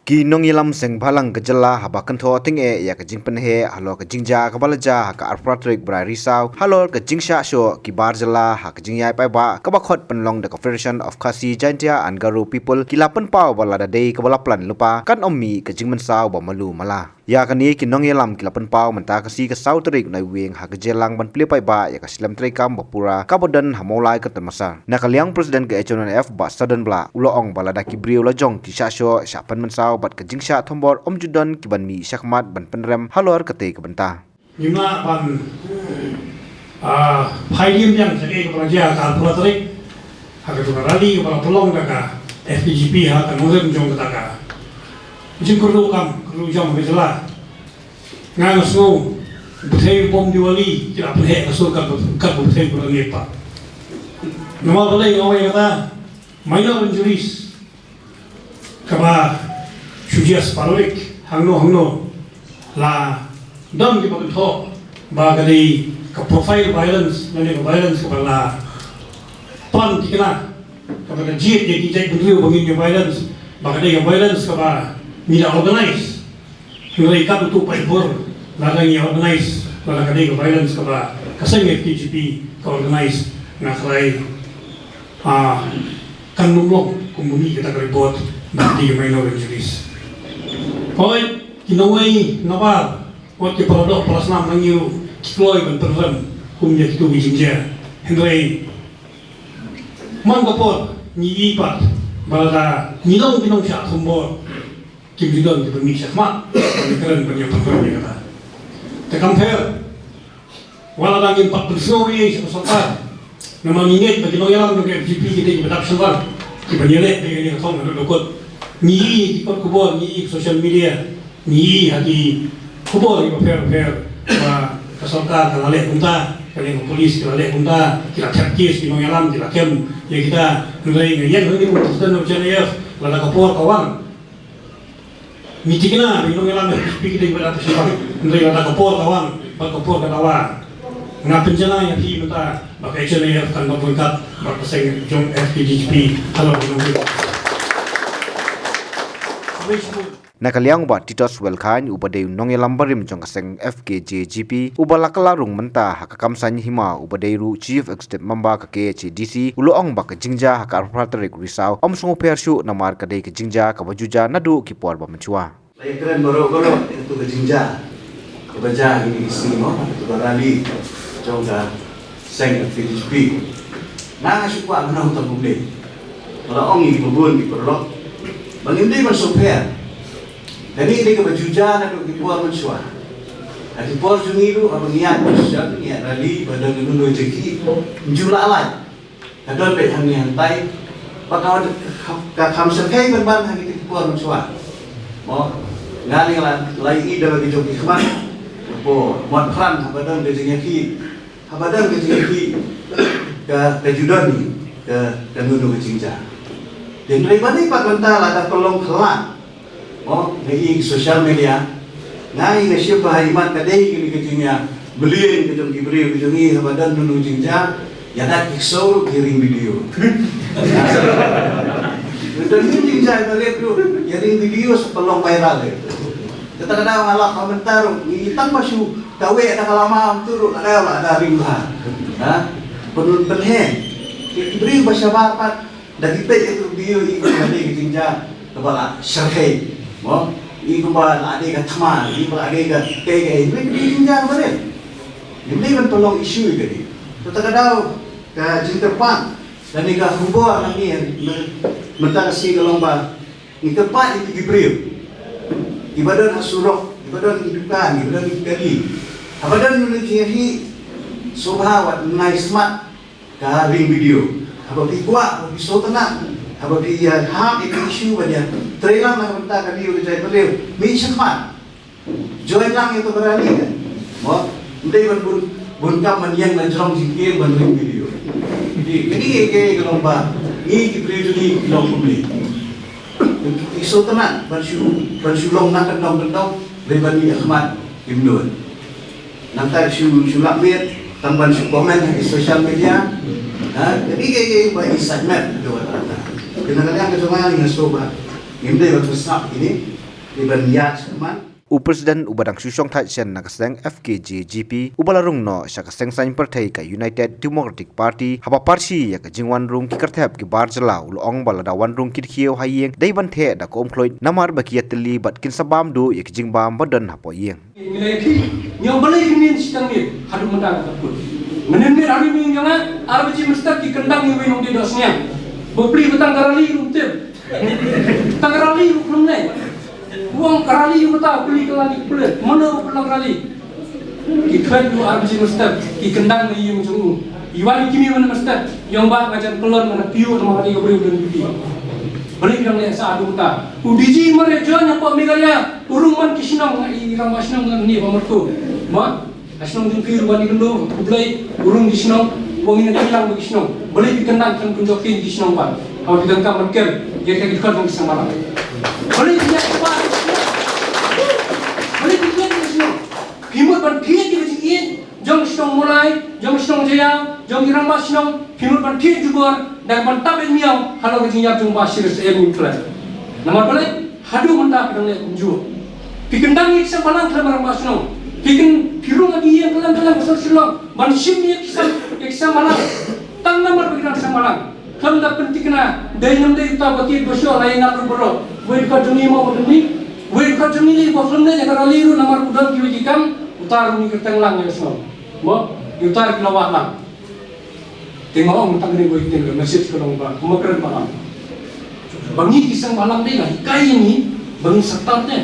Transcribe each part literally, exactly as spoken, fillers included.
Ki nongïalam seng bhalang ka jylla haba kynthoh tyngeh ïa ka jingpynheh halor ka jingjia kaba la jia ha ka arphew phra tarik Brai Risaw halor ka jingshah shoh ki bar jylla ha ka jingïaid paidbah kaba khot pynlong da ka Federation of Khasi Jaintia and Garo People, ki la pynpaw ba lada dei kaba la plan lypa kan ym mih ka jingmynsaw ba malu mala. Ïa kane ki nongïalam ki la pynpaw mynta ka sngi ka saw tarik Naiwieng ha ka Jylliew ban plie paidbah ïa ka slem treikam ba pura kaba don ha Mawlai Kynton Massar. Na ka liang President ka H N F Bah Sadon Blah u la ong ba lada ki briew la jong ki shah shoh shah pynmynsaw bad ka jingshah thombor, ym ju don ki ban mih shakhmat ban pynrem halor katei ka bynta. Ngim lah ban, ah, phai lim biang sha kaei kaba la jia ha ka arphew phra tarik, ha katu ka rally kaba la pynlong da ka F K J P ha ka nongrim jong kata ka jingkyrduh kam kyrduh jam ka jylla. Nga nga sngew bthei bom Diwali ki la pynheh ka sur kat bthei bom Diwali pat. Namar balei nga ong ïa kata, minor injuries kaba shu jia sporadically hangno hangno, la don kiba kynthoh ba ka dei ka profile violence lane ka violence kaba la pan thikna, kaba ka jied ïa ki jaitbynriew ba ngin ïa violence, ba ka dei ka violence kaba ngi da organize. Hynrei katto katne pat lada ngi organize, lada ka dei ka violence kaba ka seng F K J P ka organize, nga khlem, ah, kan ym long kumba mih kata ka report ba ka dei ka minor injuries. Hooid, ki nongwei nabar, wat ki paradoh parasnam na ngi ruh ki kloi ban pynrem kum ïa kitu ki jingjia. Hynrei man ka por ngi ïohi pat ba lada ngi long ki nongshah thombor, kim ju don kiba mih shakhmat ban kren ban ïa pynrem ïa kata. Te kam pher, wat lada ngim pat pynsngew ei ei sha ka sorkar. Namar ngi ngeit ba ki nongïalam jong ka F K J P ki dei kiba dap shlur, kiban ïaleh bad kane ka thong haduh ba kut. Ngi ïohi ha ki kot khubor, ngi ïohi ha social media, ngi ïohi ha ki khubor kiba pher pher ba ka sorkar ka la leh kumta, ka liang ka police ki la leh kumta, ki la thep case ki nongïalam, ki la kem ïa kita. Hynrei nga ïeng hangne kum u President of J N I F, lada ka por ka wan, ngi thikna ba ki nongïalam F K J P ki dei kiba dap shlur, hynrei lada ka por ka wan bad ka por ka dawa, nga pynjanai ïa phi mynta ba ka H N I F kan ym ryngkat bad ka seng jong F K J P halor ka nongrim. Na ka liang u Bah Titos Welkhein uba dei u nongïalam barim jong ka seng F K J G P uba la kylla rung mynta ha ka kam saiñ hima, uba dei ruh Chief Executive Member ka K H A D C, u la ong ba ka jingjia ha ka arphew phra tarik Risaw ym sngewpher shuh namar ka dei ka jingjia kaba ju jia naduh ki por ba mynshuwa. La ïakren baroh baroh ïa katu ka jingjia kaba jia ha kine ki sngi, mo, ha katu ka rally jong ka seng F K J P. Nga nga shu kwah ban ong tang kumne. Nga la ong ïa kiba bun ki paralok ba ngim dei ban sngewpher. Kane ka dei kaba ju jia naduh ki por mynshuwa. Ha ki por jong ngi ruh haba ngi ïaid procession, ngi ïaid rally, ba don kano kano ka jingkit, ym ju lah lait. Ka don beit hangne hangtai. Ba ka, ka, ka kham shyrkhei ban ban ha kine ki por mynshuwa. Mo, nga ne la, la ïohi da la ki jong ki khmat. Hapoh Mawkyrwat haba don ka jingïakhih, haba don ka jingïakhih, ka, ka ju don hi ka, kano kano ka jingjia. Hynrei ba dei pat mynta lada pynlong khyllah, mo, nga ïohi ha social media, nga ïohi, nga shim ba ha imat ka dei kane ka jingïa mlien ka jong ki briew ka jong ngi, haba don kano kano jingjia, ïada ki ksew ruh ki ring video. Don kano kano jingjia ba rit ruh ïa ring video sa pynlong viral ïa. Kata ka daw nga lap ba mynta ruh ngi tang ba shu kawek da ka lama, ym tu ruh ka daw la da ring bha. Ha? Pyn, pynheh. Ki briew ba shabar pat da ki peit ïa ka video, i kumba dei ka jingjia kaba la shyrkhei, mo, i kumba la dei ka thma, i kumba la dei ka kaei kaei, i kumba dei ka jingjia kaba rit. Ngim dei ban pynlong issue ïa kane. Kata ka daw ka jingkyrpad lane ka khubor na ngi mynta ka sngi ka long ba ngi kyrpad ïa ki briew kiba don ha surok, kiba don ki dukan, kiba don ki kali, haba don kano kano ka jingïakhih, sngewbha wat nai smat ka ring video. Haba phi kwah, haba phi sngewtynnat, haba phi ïa hap ïa ka issue ban ïa trei lang na ka bynta ka ri u ka jaitbynriew, mih shakhmat. Join lang ïa ka rally ka. Mo, ym dei ban bun, bun kam ban ïeng la jrong jingkieng ban ring video. Te kine ki, ki, ki long ba ngi ki briew jong ngi ki long kumne. Ki sngewtynnat ban shu, ban shu long na kyndong kyndong, hynrei ban mih shakhmat kim don. Nangta shu, shu lap miet tang ban shu comment ha ki social media. Ha, kine ki, ki, ba incitement, kata kata. Te na ka liang ka jong nga, nga sngewbha. Ngim dei ban sngap ïa kine, dei ban ïaid sngewman. U President uba dang shu shong thait shen na ka seng F K J G P uba la rung noh sha ka seng saiñ pyrthei ka United Democratic Party haba pyrshah ïa ka jingwan rung ki kyrthep ki bar jylla u la ong ba lada wan rung ki dkhiew ha ïing dei ban theh da ka umkhluit namar ba ki ïatylli bad kin sa bam duh ïa ki jingbam ba don hapoh ïing. Ngi la ïakhih, ngi ong balei ki nin shiteng miet haduh mynta ka kut. Mynnin miet haduh miet ngi ong ar baje mynstep ki kyndang ngi wei nongdie dohsniang. Bapli ba tang ka rali ruh ym tip. Tang ka rali ruh khlem leh. U ong ka rali ïa kata, pli ka rali pli. Mano ba pynlong rali? Ki khwet ïa u ar baje mynstep ki kyndang na ïing jong u. Ïa wan ki mih wan mynstep. Ïa ong ba nga jan kyllon nga na pio namar ka dei ka briew don duty. Balei ki dang leh sa haduh mynta? U D G mar ïa join hapoh Meghalaya u rung man ki shnong, i rangbah shnong ngan ni ba martu. Ma, ka shnong jong ki ruh ban ïakynduh, khublei, u rung ki shnong, u ong ngin ïa kyndang bad ki shnong. Balei ki kyndang kan pynjop ki shnong ban. Haba ki donkam ban kem, ïa ka ki khot ban ki seng balang. Balei ki ïa ki ba, balei ki ïa ki shnong. Phi mut ban thied ïa ka jingïeit jong shnong Mawlai, jong shnong Jaïaw, jong ki rangbah shnong, phi mut ban thied jubor, da ban tap ïa miaw halor ka jingïap jong Bah Shirin Saied Mynthlun. Namar balei, haduh mynta phi dang leh kumjuh. Phi kyndang ïa ki seng balang khlem rangbah shnong. Phi kyn, phi rung ha ki ïing kylleng kylleng ka sor Shillong ban shim ïa ki seng, ïa ki seng balang. Tang namar ba ki dang seng balang. Khlem da pynthikna, dei nam dei uta ba thied ba shoh la ïa ngat ruh baroh. Wei dkhot jong ngi mo ba dei. Wei dkhot jong ngi lei ba khlem da ïa ka rali ruh namar u don kiwei ki kam, uta ruh ngi kyrteng lang ïa ka shnong. Mo, uta ruh ki la wad lang. Te nga ong tang kane wei teng ka message ka long ba, kumba kren ba lang. Ba ngi ki seng balang dei la hikai ïa ngi, ba ngi satar te.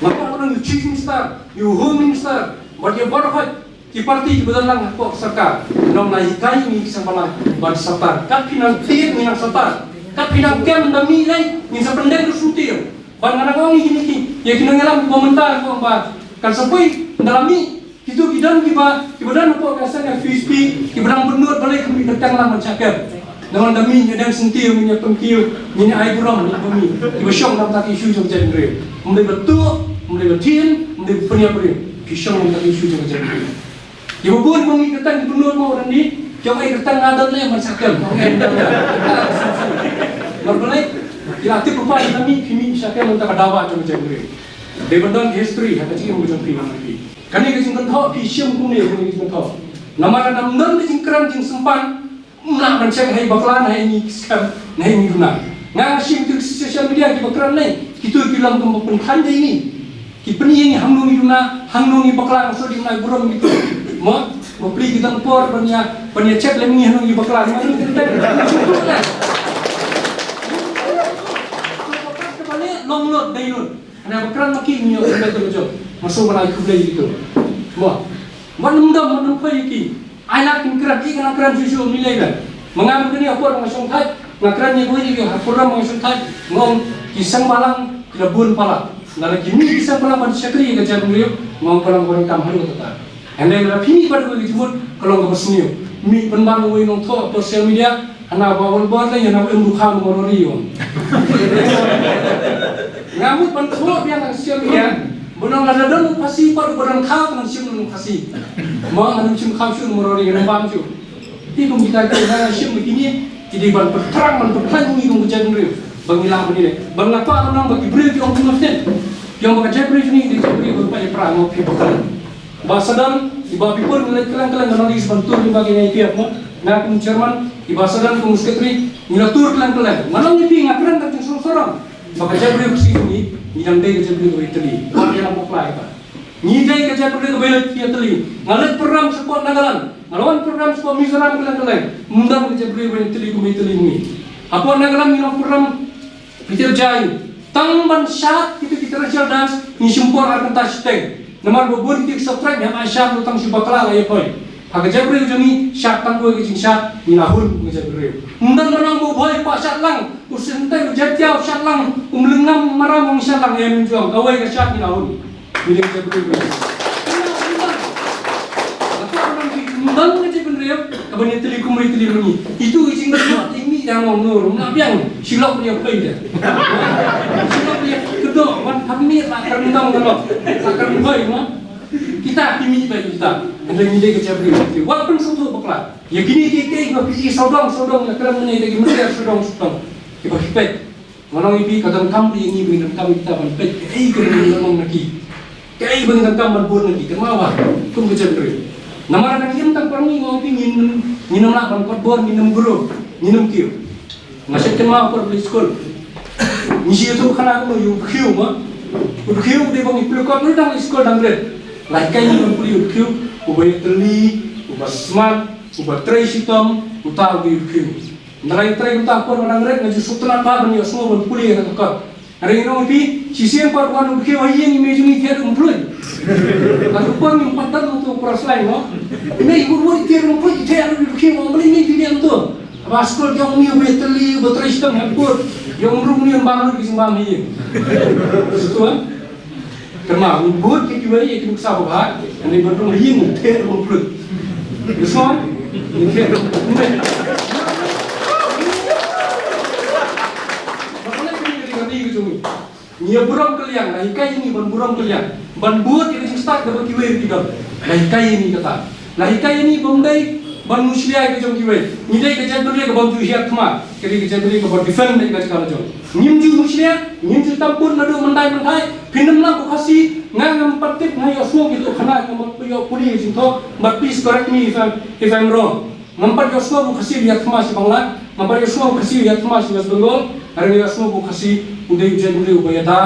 Nga kwah ba ngi chief minister, ïa u home minister, ba ïa baroh hoi, ki parti kiba don lang hapoh sorkar, nong la hikai ngi ki seng balang ban satar. Kat phi nang thied ngi nang satar. Kat phi nang kem da mih lei ngin sa pyndeng da shuti. Ban nga nang ong ïa kine ki, ïa ki nongïalam kiba mynta kiba ong ba kan sa poi da la mih. Kito ki don kiba, kiba don hapoh ka seng F U S P kiba nang bynnud balei kham mih kyrteng lang ban shah kem. Namar da mih ngin ïa dang sngewthuh, ngin ïa pynkiew, ngin ïa ai burom ïa ki ba mih, kiba shong na bynta ki issue jong ka jaitbynriew. Ym dei ba tuh, ym dei ba thien, ym dei ba pynïap briew. Ki shong na bynta ki issue jong ka jaitbynriew. Kiba bun ba mih kyrteng ki bynnud mo, ranni ki ong ai kyrteng nga don leh ban shah kem. Ong ai kyrteng nga. Namar balei? Ki la tip ba phi la mih, phi mih shah kem na bynta ka dawa jong ka jaitbynriew. Dei ban don history ha ka jingim jong phi, jong phi. Kane ka jingkynthoh phi shim kumne, kane ka jingkynthoh. Namar lada ym don ka jingkren jingsympat, ym lah ban check ha i bakla, na ha i ngi skhem, na ha i ngi duna. Nga nga shim tu social media kiba kren lei, kito ki long kum ba pynkhan dei ngi. Ki pyni ïa ngi hangno ngi duna, hangno ngi bakla, nga shu dei ngi burom kito. Mo, mo pli ki dang por ban ïa, ban ïa check lem ngi hangno ngi bakla, ngi hangno ngi bakla. Long lot dei lot. Hana ba kren ma ki ngi ïoh kren ka jong. Nga shu ban ai khublei ïa kito. Mo. Ban ym dam, ban ym khoi ïa ki. Ai lad kin kren, ki kren kren shuh shuh, ym lei lei. Ma nga mynta kane ha por ba nga shong thait, nga kren ïa kawei ïa ha por ba nga shong thait, nga ong ki seng balang ki la bun palat. Lada ki mih ki seng balang ban shakri ïa ka jaitbynriew, nga ong ka long kawei kam haduh katta. Hynrei lada phi mih bad kawei ka jingmut, ka long kaba sniew. Mih pynban kawei nongthoh ha social media, hana ba wan bor lei, hana ba em ruh kham ba rori ong. Nga mut ban thoh biang ha social media. Ba nang lada don u Khasi pat uba don khaw, nang shim nang Khasi. Mo nang shim khaw shuh, nang rori nang bam shuh. Te kum kita ki nang shim kine, ki dei ban pyntrang, ban pyntrang ngi kum ka jaitbynriew. Ba ngi lah ban ïaleh. Ban nga kwah ban ong ba ki briew ki ong kumno te. Ki ong ba ka jaitbynriew jong ngi dei ka jaitbynriew ba pynpra, mo phi ba kren. Ba sadan, i ba phi pun ngi leit kylleng kylleng, ngan ong ïa ki ban tur lyngba ki nai piak mo. Nga kum chairman, i ba sadan kum secretary, ngi la tur kylleng kylleng. Ngan ong ïa phi nga kren ka jingsngewsarong. Ba ka jaitbynriew Khasi jong ngi, ngi dang dei ka jaitbynriew kaba ïatylli. Wat ïalam bakla ïa ka. Ngi dei ka jaitbynriew kaba ïatylli. Nga leit program shapoh Nagaland, nga la wan program shapoh Mizoram kylleng kylleng. Ym don ka jaitbynriew kaba ïatylli kumba ïatylli ngi. Hapoh Nagaland ngi long program Peter Jai. Tang ban shad kito ki traditional dance ngi shim por ar kynta shiteng. Namar ba bun kito ki subscribe ïa nga shad, tang shu bakla la ïa poi. Ha ka jaitbynriew jong ngi shad tang kawei ka jingshad, ngi la hun ka jaitbynriew. Ym don ba nang ba u Bhoi u shad lang, u Synteng u Jaiñtia u shad lang, u Mlyngnam Maram u shad lang, ïa ngi jong kawei ka shad ngi la hun. Ngi dei ka jaitbynriew. Ym don ka jaitbynriew kaba ngi tylli kumba ngi tylli ngi. Itu i jingkynnoh i mih ïa nga Nur, nga biang shi lok ïa phi de. Shi lok ïa kynnoh wan kynnoh la kynnoh nga lok. La kynnoh ma. Kita ki mih ba kita. Hynrei ngi dei ka jaitbynriew. Wat pynsngewthuh bakla. Ïa kine kiei kiei ba phi i sawdong sawdong, ïa kren mynne ïa ki mynta sawdong sawdong. Kiba ki peit. Nga ong ïa phi, ka donkam ïa ngi ba ngin donkam ïa kita ban peit kaei kaba ngin long na ki, kaei ba ngin donkam ban bud na ki, kynmaw ba kum ka jaitbynriew. Namar lada ngim tang paralok, nga ong ïa phi, ngin, ngin ym lah ban kot bor, ngin ym grow, ngin ym kiew. Nga shait kynmaw por pule skul, ngi shu ïathuh khana kumno, ïa u bkhiew, ma, u bkhiew u dei ba ngi pule kot, ngi dang pule skul dang rit. La hikai ngi ban pule u bkhiew, uba ïatylli, uba smart, uba trei shitom, uta u dei u bkhiew. Nga la ïatrei mynta por ba dang rit, nga ju sngewtynnat bha ban ïohsngew ban pule ha ka kot. Hynrei ngi ong ïa phi, shisien pat wan u bkhiew ha ïing, i mei jong ngi i thied ruh ym pluid. Ka tu por ngim pat don u tu cross line, mo. I mei i bud bud i thied ruh ym pluid, i thied ruh u bkhiew, mo, balei i mei i thied ruh ym tu. Ba skul jong ngi uba ïatylli, uba trei shitom ha kpur. Jong ruh ngi ym bam lut ki jingbam ha ïing. Shu tu, eh? Kynmaw, ngin bud ïa kiwei ïa ki nuksa babha, hynrei ban rung ha ïing, ngin thied ruh ym pluid. Ngi sngewbha, ngin thied ruh ym pluid. Ngi ïa burom kylliang, la hikai ïa ngi ban burom kylliang. Ban bud ïa ka jingstad kaba kiwei ruh ki don. La hikai ïa ngi kata. La hikai ïa ngi ba ym dei ban mushlia ïa ka jong kiwei. Ngi dei ka jaitbynriew kaba ju hiar thma, ka dei ka jaitbynriew kaba defend ïa ka jaka la jong. Ngim ju mushlia, ngim ju tam bud naduh mynta mynta. Phin ym lah, ko Khasi, nga ngam pat tip, nga ïohsngew kito khana, nga ngam pat ïoh pule jingthoh, but please correct me if I'm, if I'm wrong. Ngam pat ïohsngew ko Khasi ïa thma sha Bangla, ngam pat ïohsngew ko Khasi ïa thma sha West Bengal, hynrei nga ïohsngew ko Khasi u dei u jaitbynriew uba ïada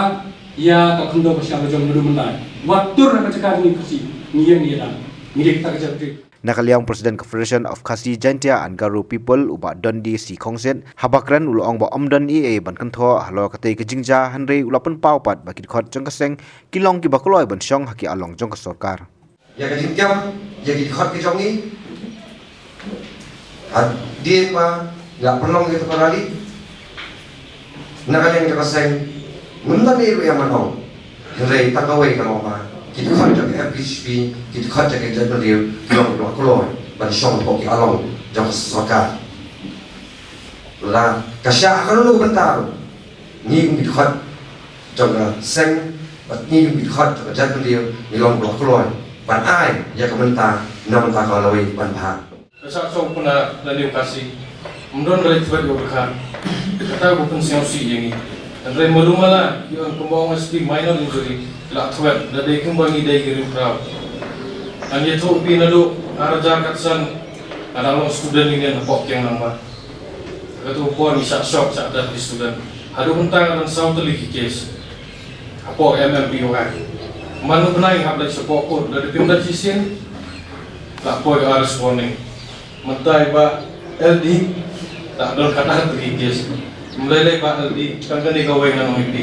ïa ka khyndew ka shyiap la jong naduh mynta. Wat tur ha ka jaka jong ngi Khasi, ngi ïeng ngi ïada. Ngi dei kita ka jaitbynriew. Na ka liang President ka Federation of Khasi Jaintia and Garo People, u Bah Dundee C Khongsit, haba kren u la ong ba ym don ei ei ban kynthoh halor katei ka jingjia, hynrei u la pynpaw pat ba ki dkhot jong ka seng ki long kiba kloi ban shong ha ki along jong ka sorkar. Ïa ka jingkam ïa ki dkhot ki jong ngi, hadien ba la pynlong ïa ka rally, na ka liang jong ka seng, ngim don ei ruh ïa ban ong. Hynrei tang kawei ka long ba ki dkhot jong ka F K J G P, ki dkhot jong ka jaitbynriew, ki long kiba kloi ban shong hapoh ki along jong ka sorkar. Lada ka shah ha kano kano ka bynta ruh, ngi kum ki dkhot jong ka seng bad ngi kum ki dkhot jong ka jaitbynriew, ngi long kiba kloi ban ai ïa ka bynta na bynta ka lawei ban bha. Ka shah shong pynah na New Khasi, ym don re thwet ïa u dkhar. Kata ka pynsngewsih ïa ngi. Hynrei malu mala, ïa ong kumba ong S P, minor injury, la thwet, da dei kumba ngi dei ki riewkhraw. Ngan ïathuh ïa phi, naduh ar hajar khatsan, nga dang long student union hapoh Kiang Nangbah. Kato ka por ngi shah shoh, shah dat ki student. Haduh mynta nga don saw tylli ki case hapoh M M P O Act. Man u bnai nga hap leit shapoh court, lada phim dat shisien, la poi arrest warning. Mynta i Bah L D, la don khatar tylli ki case. Ym lei lei Bah L D, tang kane kawei ngan ong ïa phi.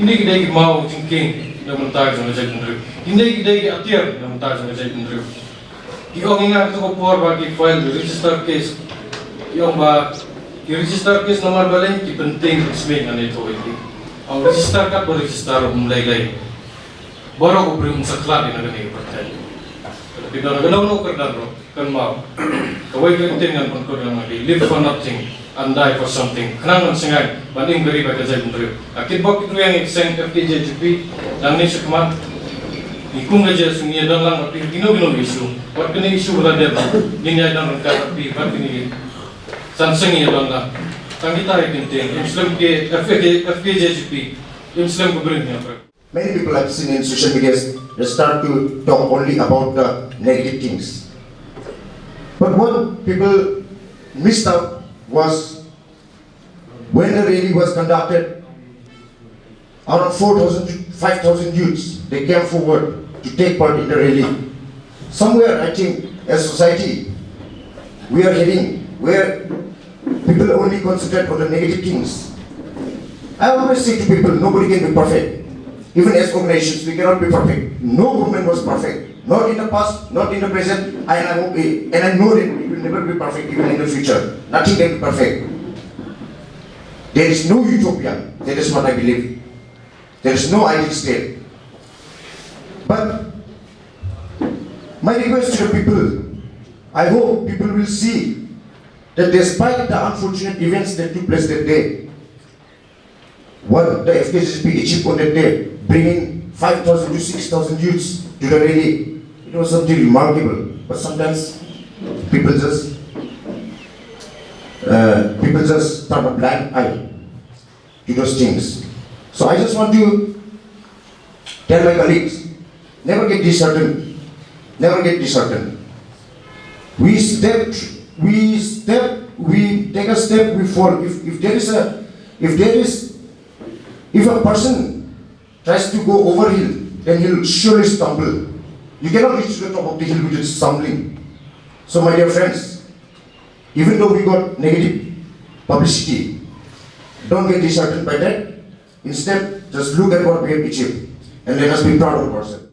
Kine ki dei ki maw jingkieng na bynta jong ka jaitbynriew. Kine ki dei ki atiar na bynta jong ka jaitbynriew. Ki ong ïa nga kato ka por ba ki file register case. Ki ong ba ki register case namar balei, ki pyntieng ki smiej, ngan ïathuh ïa phi. Ong register kat ba register, ym lei lei. Baroh u briew un sa khlad ïa kane ka pyrthei. Lada phi don kano kano ka kyrdan ruh, kynmaw. Kawei ka ktien ngan pynkut ïa nga, live for nothing and die for something. Khnang ban shngaiñ, ban im ka ri bad ka jaitbynriew. Ka kitbok kitrwiang ïa ka seng F K J G P, nangne shakhmat, ngi kum ka J S U ngi ïadon lang bad phi ha kino kino ki issue. Wat kane ka issue ba la dep, ngin ïadon ryngkat bad phi, wat kine ki san seng ngi ïadon lang. Tang kita ki ktien, im slem ki F K J, F K J G P, im slem ka briew ïa phi. Many people I've seen in social media, they start to talk only about the negative things. But what people missed out was when the rally was conducted, around four thousand, five thousand youths, they came forward to take part in the rally. Somewhere, I think, as society, we are heading where people only concentrate on the negative things. I always say to people, nobody can be perfect. Even as organizations, we cannot be perfect. No government was perfect. Not in the past, not in the present, and I, won't be, and I know that it will never be perfect even in the future. Nothing can be perfect. There is no utopia. That is what I believe. There is no ideal state. But my request to the people, I hope people will see that despite the unfortunate events that took place that day, what the F K J G P achieved on that day, bringing five thousand to six thousand youths to the rally, it was something remarkable. But sometimes people just, uh, people just turn a blind eye. to those things. So I just want to tell my colleagues, never get disheartened. Never get disheartened. We step, we step, we take a step, we fall. If, if there is a, if there is, if a person tries to go over hill, then he'll surely stumble. You cannot reach to the top of the hill without stumbling. So, my dear friends, even though we got negative publicity, don't get disheartened by that. Instead, just look at what we have achieved and let us be proud of ourselves.